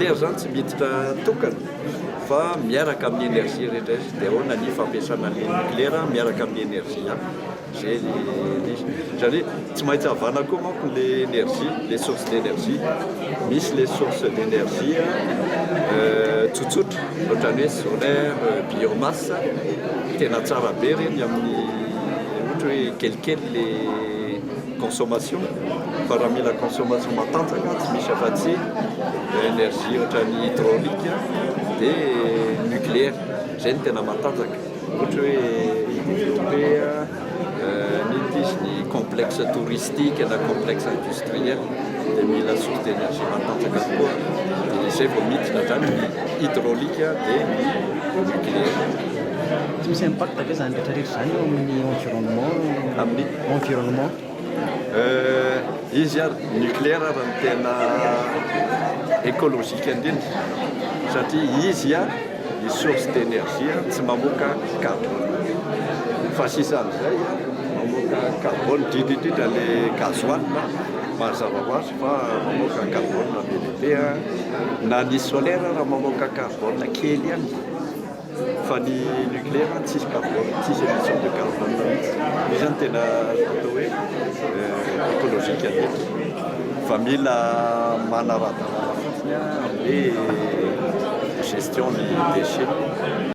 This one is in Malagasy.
Nucléaire zany tsy miditra tokana fa miaraka amin'ny énergie rehetra izy. Dia ahoana ny fampiasana ny nucléaire miaraka amin'ny énergie hafa? Zay le izy. Zany hoe tsy maintsy havana koa manko le énergie, le source d'énergie. Misy le source d'énergie tsotsotra ohatran'ny hoe solaire, biomasse, tena tsara be ireny amin'ny ohatra hoe kelikely le consommation, fa raha mila consommation matanjaka tsy misy afa-tsy énergie ohatran'ny hydraulique dia nucléaire, izay no tena matanjaka. Ohatra hoe hi-développer n'inona izy ny complexe touristique na complexe industriel dia mila source d'énergie matanjaka koa, dia izay vao miditra hatrany ny hydraulique dia ny nucléaire. Tsy misy impact ve izany rehetra rehetra izany eo amin'ny environnement? Amin'ny? Environnement. Izy ary, nucléaire ary no tena écologique indrindra satria izy ny source d'énergie tsy mamoaka carbone fa sisa amin'izay mamoaka carbone, indrindra indrindra le gasoil mazava ho azy fa mamoaka carbone be dia be, na ny solaire raha mamoaka carbone kely ihany. Fa ny nucléaire tsisy carbone, tsisy émission de carbone mihitsy. Io zany tena atao hoe écologique indrindra. Fa mila manara-dalàna fotsiny amin'ny hoe gestion ny déchets.